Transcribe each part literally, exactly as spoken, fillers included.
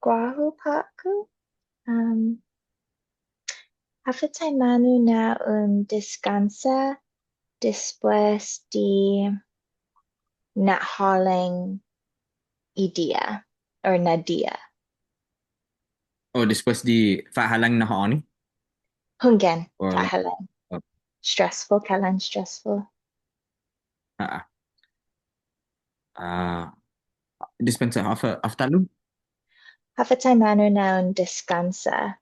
guåhu på'go. Um, håfa taimanu na un deskånsa despues di na'hålang i dia, or na dia. Oh, despues di fa'hålang na ha'åni? Hunggan, or like, fa'hålang. Oh. Stressful, kalan stressful. Ah, ah. Ah, dispensa, håfa, håfa ta'lo? Håfa taimanu na un deskånsa.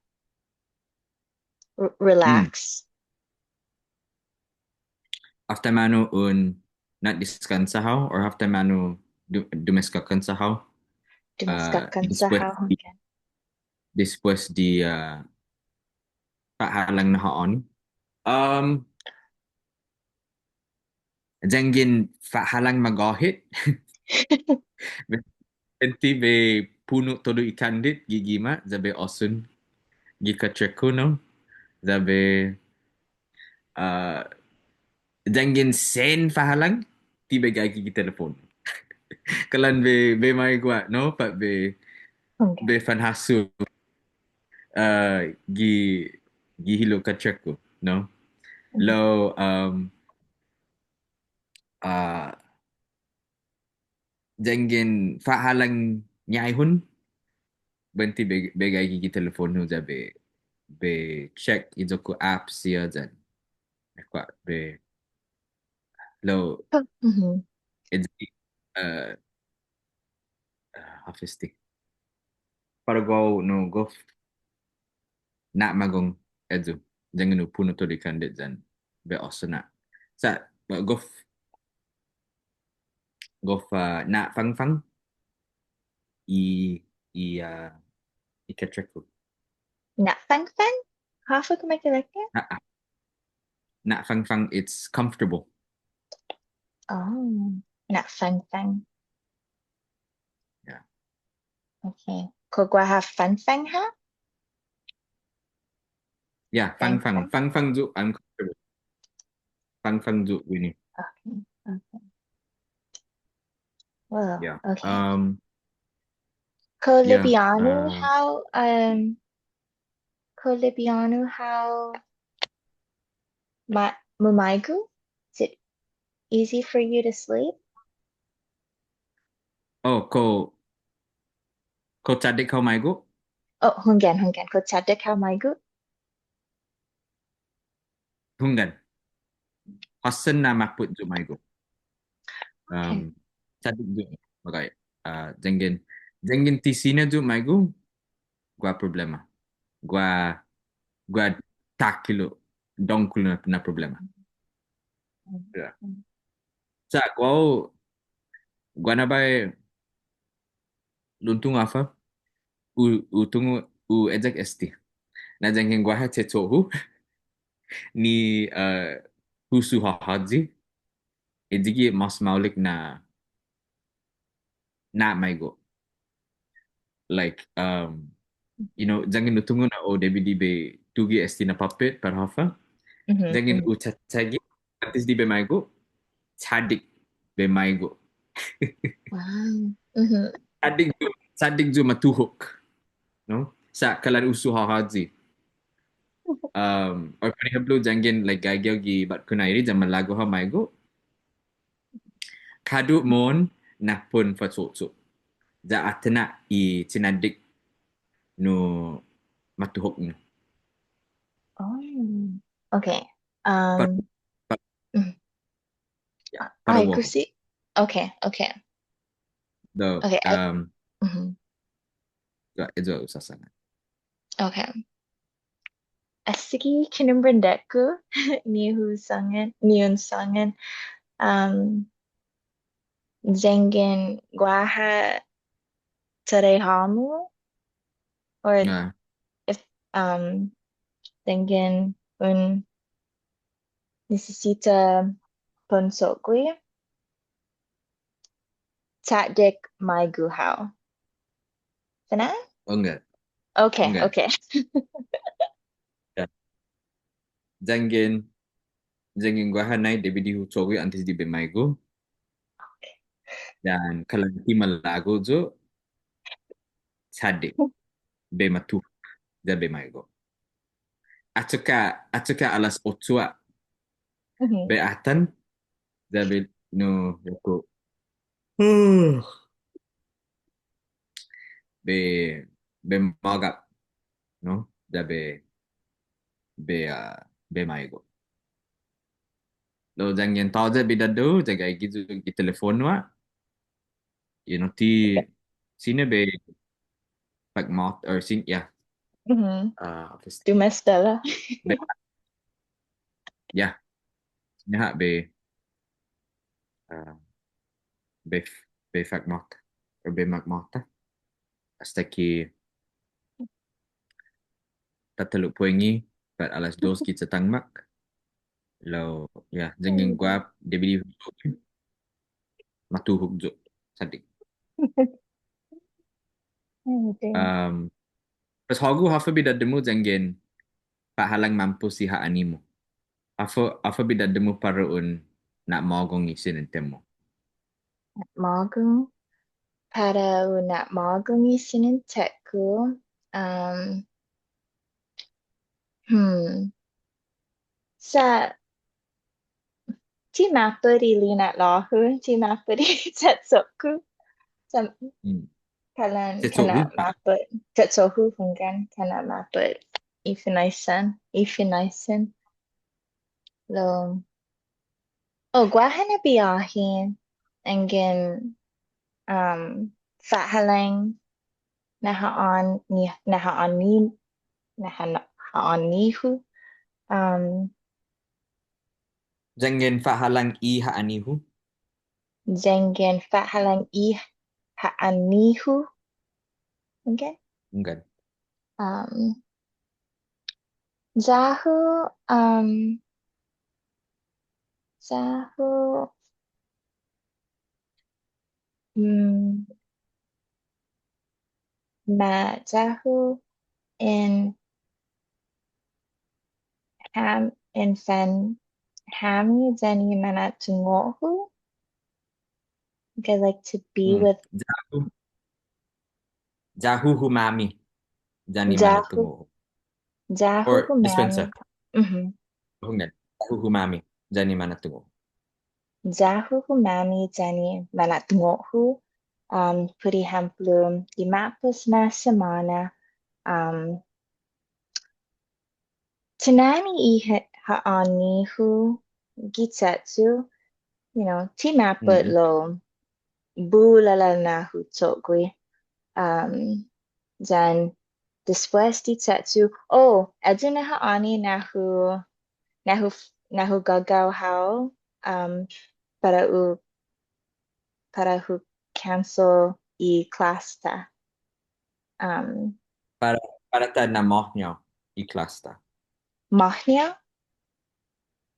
R-, relax. Hmm. Håfa taimanu un na'deskånsa hao, or håfa taimanu du-, dumeskåkånsa hao? Dumeskåkånsa hao, okay. Ah, despues di, despues di, ah, fa'hålang na ha'åni. Um, Yanggen fa'hålang magåhet. Buente bai puno' todu i kandet gi gima', ya bai åsun gi kåttrek-hu, no? Ya bai, ah, yanggen sen fa'hålang, ti bai gaige gi telefon. Kalan bai, bai maigo' ha', no? Pat bai, okay, bai fanhasso, ah, gi, gi hilo' kåttrek-hu, no? Mhm. Lao, um, ah, yanggen fa'hålang ñaihon, buente bai, bai gaige gi telefon-hu ya bai, bai check i iyo-ku app siha yan. Ekua' bai, lao, mhm, it's, uh, ah, håfa este. Para guåhu no gof na'magong eyu, yanggen hu puno' todu i kandet yan bai åsu na. Sa', gof, gof, ah, na'fangfang i, i, ah, i kåttrek-hu. Na'fangfang? Håfa kumeke'ilek-ña? Ah, ah. Na'fangfang, it's comfortable. Oh, na'fangfang. Yeah. Okay. Kao guaha fangfang ha'? Yeah, fangfang. Fangfang. Fangfang yu', I'm comfortable. Fangfang yu' guini. Okay, okay. Wow, yeah, okay. Um, kao, yeah, libiånu, uh, hao, um, kao libiånu hao ma-, mumaigo'? Is it easy for you to sleep? Oh, kao, kao chaddek hao maigo'? Oh, hunggan, hunggan. Kao chaddek hao maigo'? Hunggan. Hassan na mappot yu' maigo'. Okay. Um, chaddek yu'. Okay. Uh, yanggen, yanggen ti siña yu' maigo', guaha problema. Guaha, guaha takkilo', dångkolo na, na problema. Yeah. Sa' guåhu, guaha na biahi, lao un tungo' håfa, u, u tungo', u eyak este. Na yanggen guaha che'cho'-hu, ni, uh, husu håhayi, eyi gi mas maolek na na'maigo'. Like, um, you know, yanggen hu tungo' na, oh, debi di bai tuge' este na puppet, pat håfa. Mhm, yanggen, mhm, hu chachagi, åntes di bai maigo', chaddek bai maigo'. Wow. Mhm. Chaddek yu', chaddek yu' matuhok. No? Sa' kalan husu håhayi. Um, or por ehemplo, yanggen, like, gaige hao gi batkon aire, ya malago' hao maigo'. Kaddu' mohon na pon facho'cho'. Ya atan ha' i chinaddek nu matuhok nu. Oh, okay. Um, pa-, pa-, mm. Yeah, para guåhu. Ai, kusi. Okay, okay. Lao, okay, I, um, mhm. Ya, eyu hu sasångan. Okay. Ayu gi kinomprende-ku ni hu sångan, ni un sångan, um, yanggen guaha tareha-mu, or, ah, if, um, yanggen un nisisita pon cho'gue, chaddek maigo' hao. Fana'? Hunggan. Okay, hunggan. Okay. Ya. Yanggen, yanggen guaha nai debi di hu cho'gue åntes di bai maigo'. Okay. Yan kalan ti malago' yu', tådding. Bai matuhok. Ya bai maigo'. Achokka', achokka' alas ocho ha'. Mhm. Bai atan. Ya bai nu, ya ku. Bai, bai magap. No? Ya bai, bai, ah, bai maigo'. Lao yanggen tåya' bidadå-hu, ya gaige yu' gi telefon ha'. You know, ti, siña bai fakmåta, or sin, yeah. Mhm. Ah, pues, dumeståla. Bai, yeah. Siña ha' bai, ah, bai, bai fakmåta, or bai makmåta. Asta ki tatalo' puengi, pat alas dos ki chetangmak. Lao, yeah, yanggen guaha, debi di matuhok yu'. Sadik. Okay. Um, pues hågu, håfa bidadå-mu yanggen fa'halang mampos i ha'ani-mu? Håfa, håfa bidadå-mu para un na'magong i siniente-mu? Na'magong? Para un na'magong i siniente-ku, um, hmm. Sa' ti mappot i lina'la'-hu, ti mappot i che'cho'-ku. Sa' kalan, kana' mappot, che'cho'-hu, hunggan, kana' mappot i finaisen, i finaisen. Lao, oh, guaha na biahi, yanggen, um, fa'halang na ha'an-, ni-, na ha'ani-, na ha-, na ha'ani-hu. Um, yanggen fa'halang i ha'ani-hu. Yanggen fa'halang i ha'ani-hu. Okay? Okay. Um, Ya-hu, um, ya-hu, mm, ma, ya-hu in ham-, in fanhami yan i manatungo'-hu. Like, I like to be with. Ya-hu, ya-hu humami yan i manatungo'-hu. Ya-hu humami. Or dispensa. Mhm. Hunggan. Ya-hu humami yan i manatungo'-hu. Ya-hu humami yan i manatungo'-hu. Um, put ihemplo, gi ma'pos na simåna, um, tinane' i ha-, ha'ani-hu gi che'cho', you know, ti mappot lao bula na hu cho'gue. Um, yan despues di che'cho', oh, ayu na ha'ani na hu, na hu, na hu gagao hao, um, para u, para hu cancel i klas-ta. Um, para, para ta na'mahnao i klas-ta. Mahnao?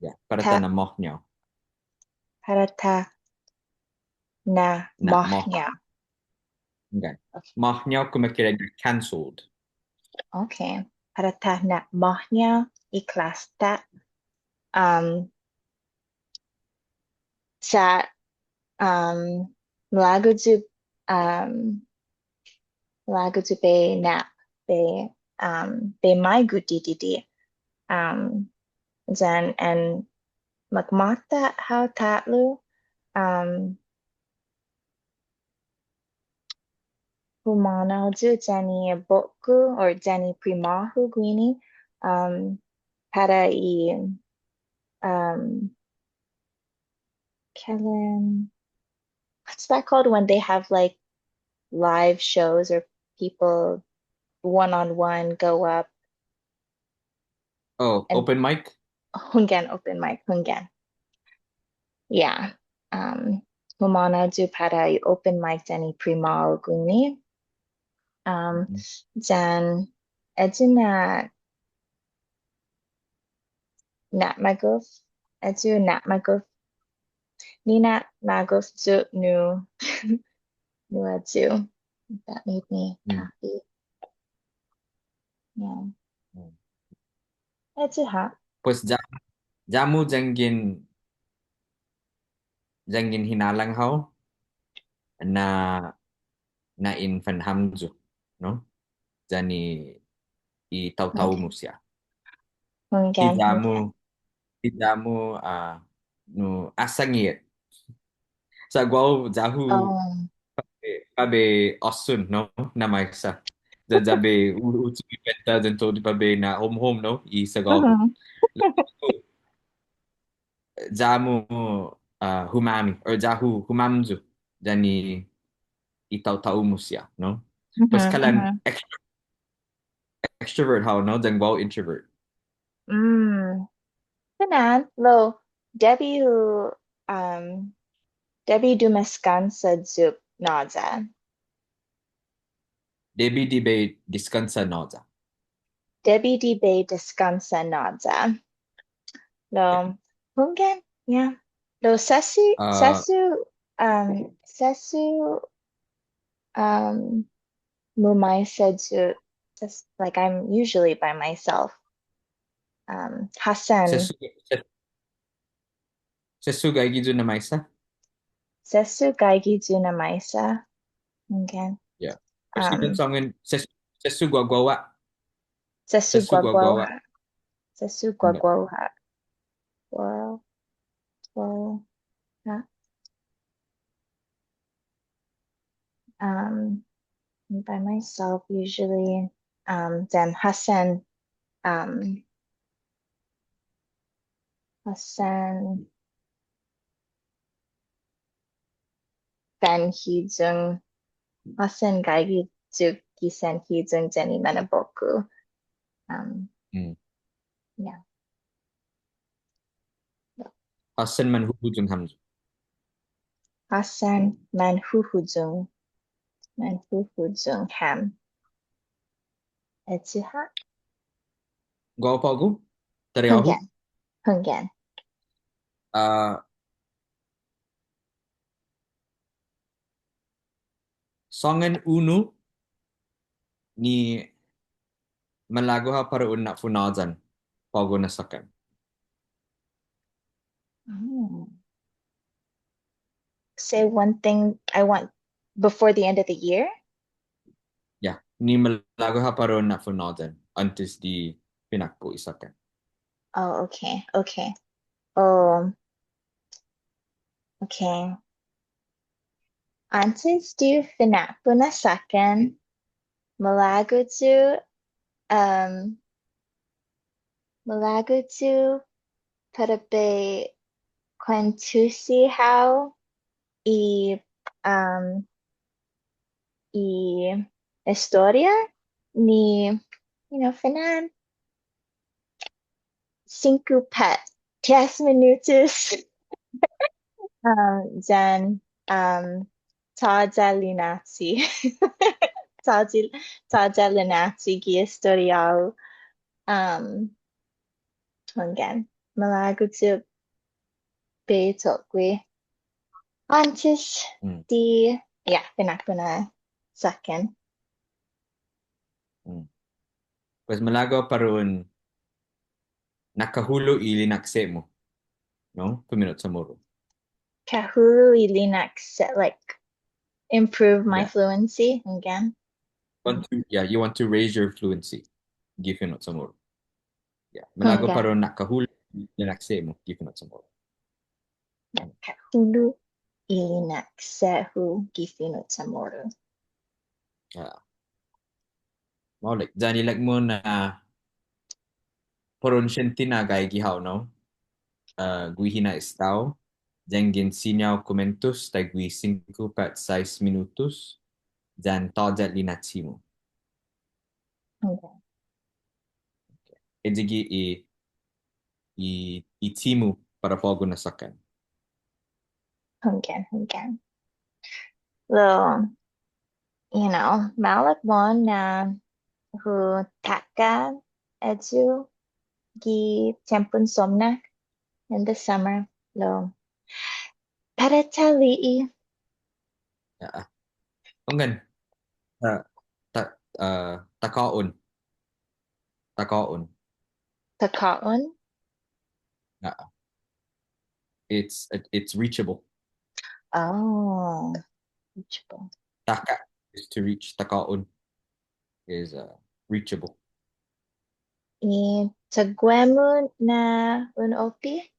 Yeah, para ta na'mahnao. Para ta na'mahnao. Okay. Mahnao kumekeilek-ña canceled. Okay. Para ta na'mahnao i klas-ta. Um, sa', um, malago' yu', um, malago' yu' bai na', bai, um, bai maigo' didide'. Um, yan, and makmåta hao ta'lo, um, humånao yu' yan i abok-hu or yan i primå-hu guini, um, para i, um, kalan, what's that called when they have, like, live shows or people one-on-one go up? Oh, open mic? Hunggan, open mic, hunggan. Yeah. Um, humånao yu' para i open mic yan i primå-hu guini. Um, yan, ayu na na'magof, ayu na'magof, nina'magof yu' nu, nu ayu. That made me happy. Yeah. Ayu ha'. Pues ya, ya-mu yanggen, yanggen hinalang hao na, na in fanhamyo. no? Yan i, i taotao-mu siha. Hunggan, ti ya-mu, hunggan. Ti ya-mu, ah, no, asangit. Sa' guåhu, ya-hu, oh, para bai, para bai åsun, no? Na maisa. Ya, ya bai, u-, u-, u-, benta, yan todu para bai na'homhom, no? I sa' guåhu. Mhm. Ya-mu, ah, humami, or ya-hu humamyo, yan i, i taotao-mu siha, no? Pues, mhm, kalan, mhm, extro-, extrovert hao, no? Yan guåhu introvert. Mm. Kalan, lao, debi hu, um, debi dumeskånsa yu' nåya. Debi di bai deskånsa nåya. Debi di bai deskånsa nåya. Lao, hunggan, yeah. Lao sesso, ah, sesso, um, sesso, um, mumaisa yu', ses-, like, I'm usually by myself. Um, hassan. Sesso, ses-, Sesso gaige yu' na maisa? Sesso gaige yu' na maisa. Okay. Yeah. Pues, um, i sångan, ses-, sesso guaguaha. Sesso guaguaha. Sesso guaguaha. Guaguaha. Um, by myself usually. Um, then hassan, um, Hassan fanhiyong, hassan gaige yu' gi sanhiyong yan i manabok-hu. Um, mm. Yeah. Hassan manhuhuyong hamyo. Hassan manhuhuyong, manhuhuyong ham. Ayu ha'. Guåhu på'go? Tåya' guåhu? Hunggan. Hunggan. Ah, sångan unu ni malago' hao para un na'funhåyan på'go na såkkan. Oh. Say one thing I want before the end of the year? Yeah, ni malago' hao para un na'funhåyan åntes di finakpo' i såkkan. Oh, okay, okay. Oh, okay. Åntes di finakpo' na såkkan, malago' yu', um, malago' yu' para bai kuentusi hao i, um, i estoria ni, you know, finan singko pat dies minutos. Um, yan, um, tåya' linachi. Tåya', tåya' linachi gi estoria-hu. Um, hunggan. Malago' yu' bai cho'gue åntes di, yeah, finakpo' na såkkan. Mm. Pues malago' para un na'kahulo' i linakse'-mu, no? Fumino' CHamoru. Kahulo' i linakse', like, improve my fluency again. Want to, yeah, you want to raise your fluency. Gi fino' CHamoru. Yeah. Malago' para un na'kahulo' i linakse'-mu gi fino' CHamoru. Na'kahulo' i linakse'-hu gi fino' CHamoru. Yeah. Maolek, yan ilek-mu na para un siente na gaige hao, no? Uh, guihi na estao, yanggen siña hao kumuentos taiguihi singko pat sais minutos, yan tåya' linachi-mu. Okay. Ayu i, i, i ti-mu para på'go na såkkan. Hunggan, hunggan. Lao, you know, maolek mo'na hu taka ayu gi tiempon somnak in the summer. Lao, para ta li'e'. Yeah. Hunggan. Uh, ta, uh, taka'on. Taka'on. Taka'on? Yeah. It's, it, it's reachable. Oh, reachable. Taka' is to reach, taka'on. is, uh, reachable. I tague-mu na un oppe?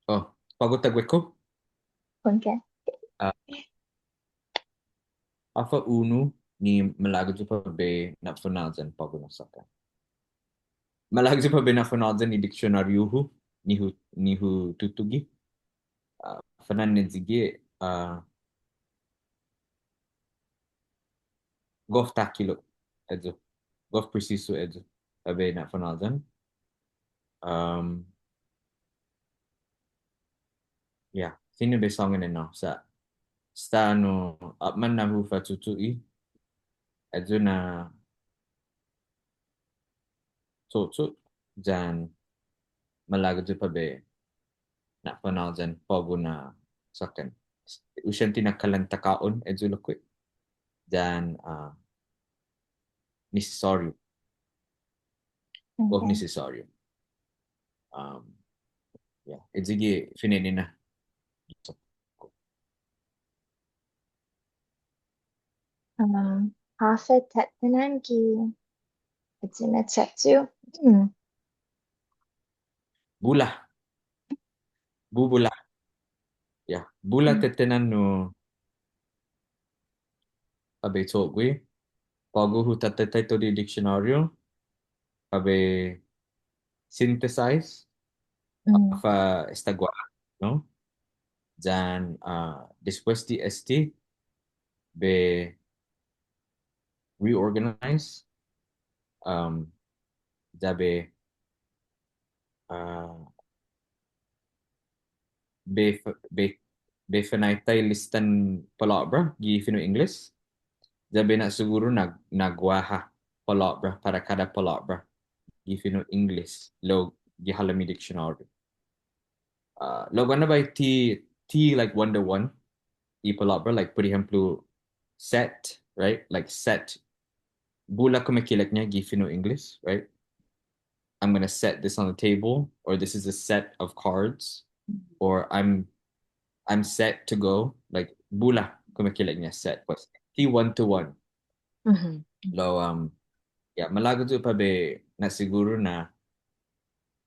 Oh, på'go tague-ku? Okay. Ah, håfa unu ni malago' yu' para bai na'funhåyan på'go na såkkan. Malago' yu' para bai na'funhåyan i diksionåriu-hu, ni hu, ni hu tutuge'. Ah, fana'an ni sigi, ah, gof takhilo' ayu. Gof presisu ayu. Para bai na'funhåyan. Um, yeah, siña bai sångan ennao sa', esta nu åpmam na hu fa'tutuge' ayu na cho'cho' yan malago' yu' para bai na'funhåyan på'go na såkkan. Hu siente na kalan taka'on ayu lokkue' yan, ah, nisisåriu. Oh, okay. Nisisåriu. Um, yeah, ayu gi fine'nina. Um, håfa tetehnan gi ayu na che'cho'. Hmm. Bula. Bu-, bula. Yeah, bula. Hmm. Tetehnan nu para bai cho'gue. På'go hu tataitai todu i diksionåriu para bai synthesize, mm, håfa esta guaha, no? Yan, ah, despues di este, bai reorganize, um, ya bai, ah, bai f-, bai, bai fanaitai listan palåbra gi fino' Ingles. Ya bai na'siguru na, na guaha palåbra para kada palåbra gi fino' Ingles lao gi halom i diksionåriu. Uh, lao guaha na biahi ti, ti, like, one to one i palåbra, like, por ehemplo, set, right? Like, set. Bula kumekeilek-ña gi fino' Ingles, right? I'm gonna set this on the table, or this is a set of cards, mm-hmm, or I'm, I'm set to go. Like, bula kumekeilek-ña set, pues. Ti one to one. Mm-hmm. Lao, um, yeah, malago' yu' para bai na'siguru na,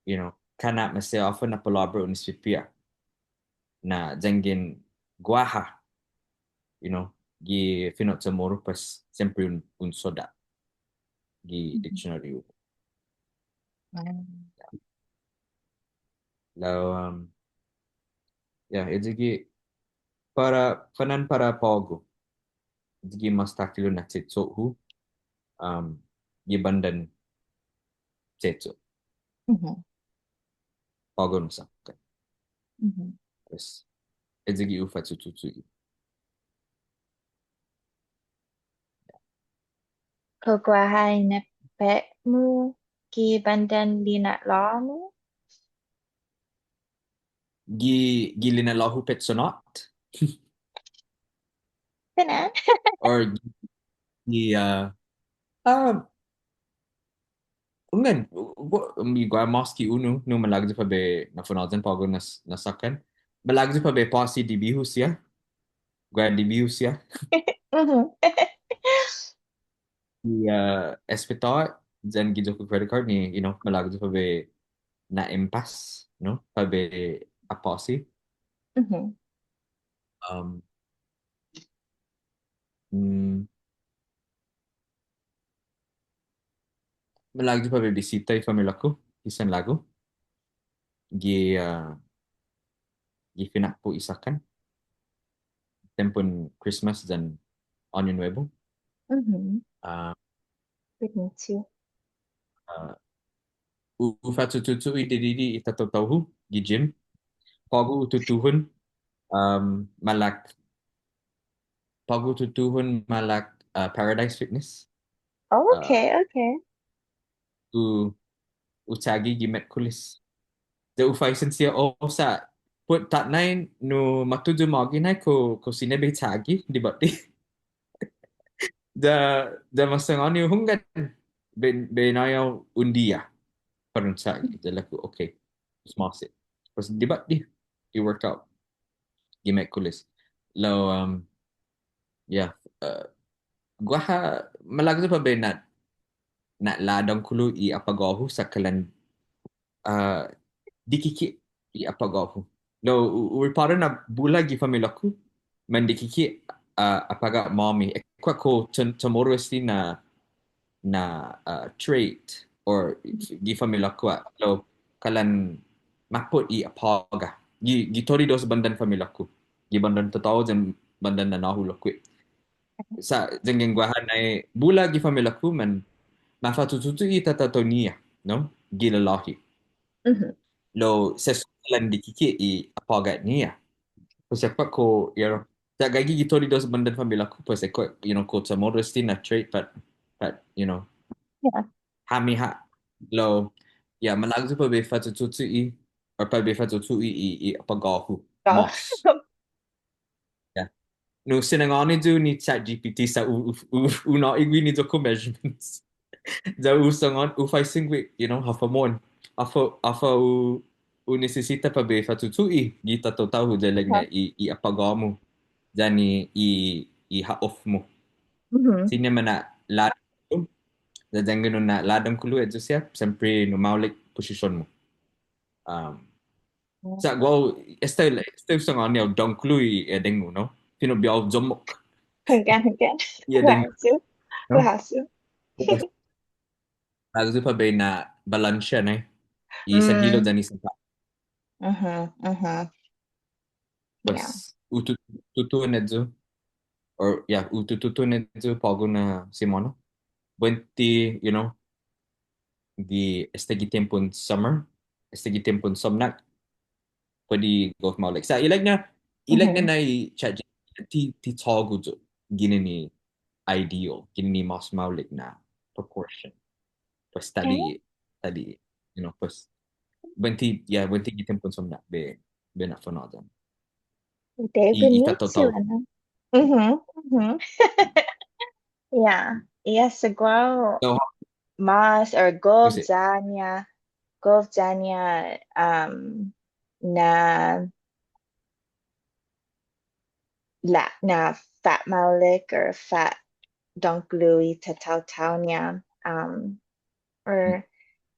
you know, kana' maseha håfa na palåbra un espipiha na yanggen guaha, you know, gi fino' CHamoru, pues siempre un, un sodda' gi, mm-hmm, diksionåriu. Wow. Yeah. Lao, um, yeah, ayu gi para, fana'an para på'go. Ayu gi mås takhilo' na che'cho'-hu, um, gi bandan che'cho'. Mhm. På'go na såkkan. Mhm. Pues, ayu gi hu fa'tututuge'. Kao guaha inepet-mu gi bandan lina'la'-mu? Gi, gi lina'la'-hu petsonat? Fana'an. Or gi, gi, uh, uh, Hunggan, gu-, gu-, mi guaha mås ki unu, nu malago' yu' para bai na'funhåyan på'go na s-, na såkkan. Malago' yu' para bai påsi dibi-hu siha. Guaha dibi-hu siha. Mhm. Gi, uh, espitåt, yan gi iyo-ku credit card ni, you know, malago' yu' para bai na'empas, no? Para bai apåsi. Mhm. Um, mm, Malago' yu' para bai bisita i familia-ku, i sanlagu. Gi, uh, gi finakpo' i såkkan. Tiempon Christmas yan Año Nuevo. Mhm. Uh, Good to meet you. Uh, hu, hu fa'tutututu'i didide' i tataotao-hu gi gym. På'go hu tutuhon, um, malak På'go hu tutuhon malak, uh, Paradise Fitness. Oh, uh, okay, okay. Hu, hu chagi gi Metkoles. Ya hu faisen siha, oh, sa' put tatnai nu måtto yu' magi nai kao, kao siña bai chagi, dibåtde. Ya, ya masangåni yu' hunggan bai, bai nå'i hao un diha para un chagi. Ya ilek-hu, okay. Pues ma'åse'. Pues dibåtde i workout gi Metkoles. Lao, um, yeah, uh, guaha malago' yu' para bai na, na la'dångkolo i apagå-hu sa' kalan, ah, dikike' i apagå-hu. Lao hu, hu ripåra na bula gi familiå-ku, man dikike', ah, apagå-måmi. Ekua' kao Cha-, Chamoru este na, na, ah, trait, or gi familiå-ku ha', lao kalan mappot i apåga. Gi, gi todu i dos bandan familiå-ku. Gi bandan tatå-hu yan bandan nanå-hu lokkue'. Sa' yanggen guaha nai bula gi familiå-ku man mafa'tututu i tataotao-ña, no? Gi lalåhi. Mhm. Lao sesso kalan dikike' i apåga-ña. Pues ekua' kao, you know, sa' gaige gi todu i dos bandan familiå-ku, pues ekua', you know, kao Chamoru este na trait, pat, pat, you know. Yeah. Hami ha', lao, yeah, malago' yu' para bai fa'tututu'i, or para bai fa'tututu'i i, i apagå-hu. Oh. Mas. Yeah. Nu sinangåni yu' ni ChatGPT sa' u, u, u, hu nå'i guini iyo-ku measurements. Ya hu sangåni, hu faisen gui', you know, håfa mohon. Håfa, håfa hu, hu nisisita para bai fa'tututu'i gi tataotao-hu ya ilek-ña i, i apagå-mu. Yan i, i ha'of-mu. Mhm. Siña mana'la'dångkolo. Ya yanggen hu na'la'dångkolo ayu siha, siempre nu maolek posision-mu. Um, Sa' guåhu, esta, esta hu sangåni hao dångkolo i edeng-hu, no? Fino' biha hu yommok. Hunggan, hunggan. I edeng-hu. Hu hasso. No? Hu hasso. Hasso para bai na balansia, no? I sanhilo' yan i sanpå'go. Mhm, mhm. Pues, yeah, hu tu-, tutuhon ayu. Or, yeah, hu tutuhon ayu på'go na simåna. Buente, you know, gi, esta gi tiempon summer, esta gi tiempon somnak, puede gof maolek. Sa' ilek-ña, ilek-ña, mhm, nai ChatGPT, ti, ti tågo' yu' ginen i ideal, ginen i mas maolek na proportion. Pues tåya', eh, tåya', you know, pues, buente, yeah, buente gi tiempon somnak bai, bai na'funhåyan. Definitivo, no? Mhm, mhm. Yeah, yeah, sa' guåhu. So, mas or gof ya-ña, gof ya-ña, um, na, la, na fa'maolek or fa'dångkolo i tataotao-ña, um, or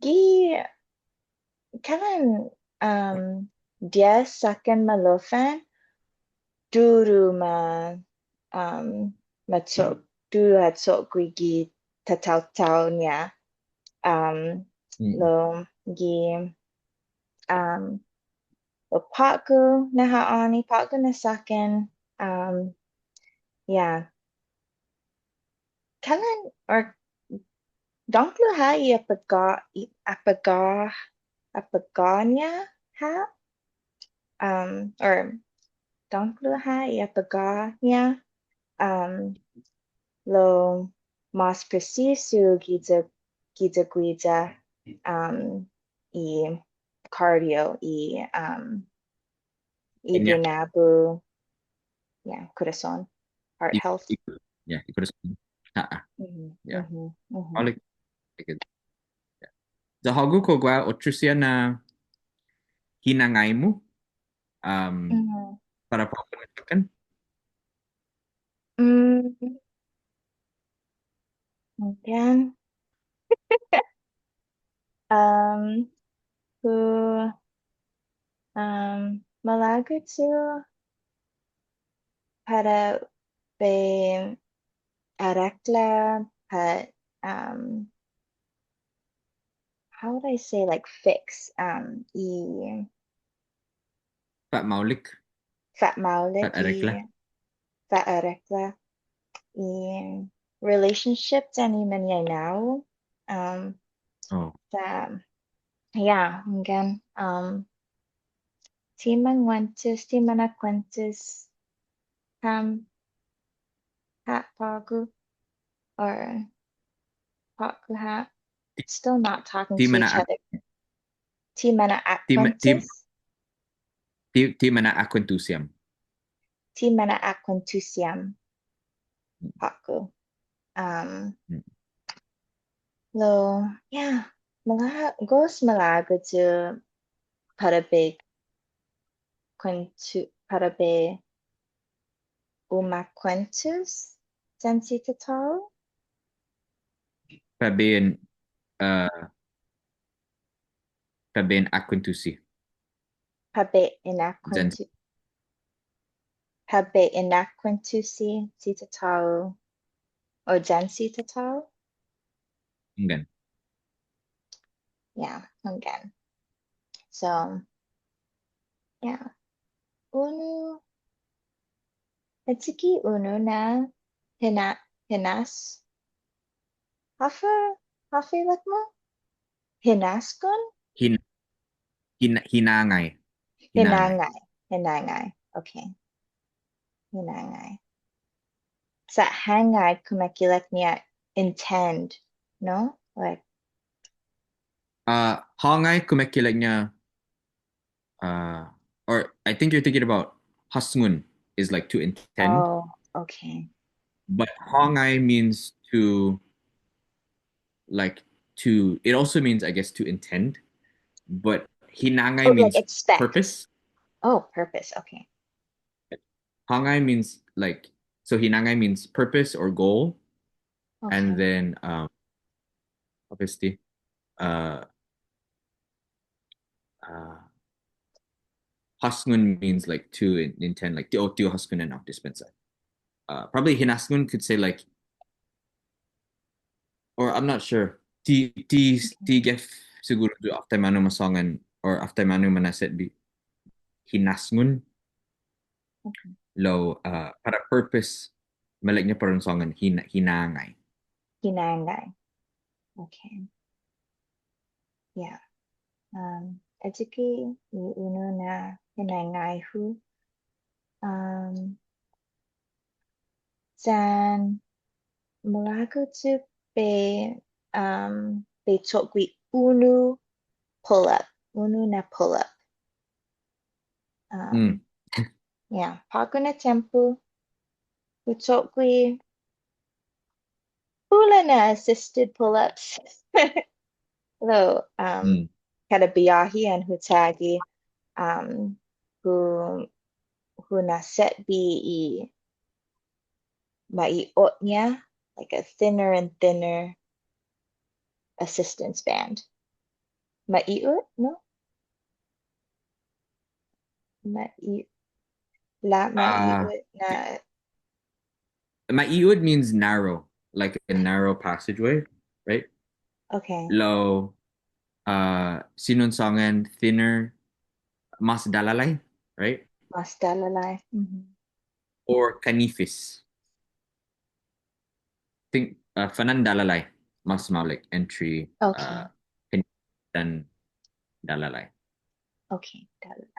gi, kalan, um, dies såkkan maloffan, duru ma, um, ma cho-, duru ha cho'gue gi tataotao-ña, um, lao gi, um, lao på'go na ha'åni, på'go na såkkan, um, yeah. Kalan, or dångkolo ha' i apagå-, i apagå-, apagå-ña ha'? Um, or dångkolo ha' i apagå-ña? Um, lao mas presisu giya, giya guiya, um, i cardio, i, um, i, yeah, binabu, yeah, kurason, heart health. I, i, yeah, i kurason. Ha, ha. Mhm, yeah, mhm, mhm. Maolek. Yeah. Ya hågu kao guaha otro siha na hinangai-mu, um, mhm, para på'go na såkkan? Mm. Again. Um, hu, um, malago' yu' para bai arekla pat, um, how would I say, like, fix, um, i fa'maolek. Fa'maolek. Fa'arekla. I fa'arekla i relationship yan i mañaina-hu. Um, oh. Sa', yeah, again, um, ti manguentos, ti mana'kuentos ham ha' på'go, or på'go ha'. Still not talking to each other. Ti mana'kuentos? Ti ma-, ti, ti, ti mana'kuentos ham. Ti mana'kuentos ham. Mm. På'go. Um, mm. Lao, yeah, malago', gos malago' yu' para bai kuentu, para bai uma'kuentos. yan si tatå-hu? Para bai in, uh, para bai in akuentusi. Para bai in akuentu-, para bai in akuentusi si tatå-hu, o yan si tatå-hu? Hunggan. Yeah, hunggan. So, yeah. Unu, achiki unu na hina-, hinas-, håfa, håfa ilek-mu? Hinasgon? Hin-, hin-, hinangai. Hinangai. Hinangai. Hinangai. Okay. Hinangai. Sa' hangai kumekeilek-ña intend, no? Like, uh, hangai kumekeilek-ña, uh, or I think you're thinking about hasngon is, like, to intend. Oh, okay. But hangai means to, like, to, it also means, I guess, to intend. But hinangai means, oh, like, expect. Purpose. Oh, purpose. Okay. Hangai means, like, so hinangai means purpose or goal. Okay. And then, um, obviously, uh, uh, hasngon means, like, to in-, intend, like, ti hu hasngon ennao, dispensa. Uh, probably hinasngon could say, like, or I'm not sure. Ti, ti, okay, ti gef siguru yu' håf taimanu masångan, or håf taimanu mana'setbe hinasngon. Okay. Lao, uh, para purpose, maolekña para un sångan, hina-, hinangai. Hinangai. Okay. Yeah. Um, achiki i unu na hinangai-hu. Um, yan malago' yu' bai, um, bai cho'gue unu pull-up, unu na pull-up. Um, mm. Yeah, på'go na tiempo, hu cho'gue bula na assisted pull-ups. Lao, um, mm, kada biahi annai hu chagi, um, hu, hu na'setbe i mai'ot-ña, like, a thinner and thinner assistance band. Mai'ot, no? Ma'i-, la, uh, mai'ot na. Mai'ot means narrow, like a narrow passageway, right? Okay. Lao, uh, siña un sångan thinner, mas dalalai, right? Mas dalalai. Mm-hmm. Or kanifes. Think, uh, fanan dalalai, mas maolek entre, okay, uh, yan dalalai. Okay, dalalai.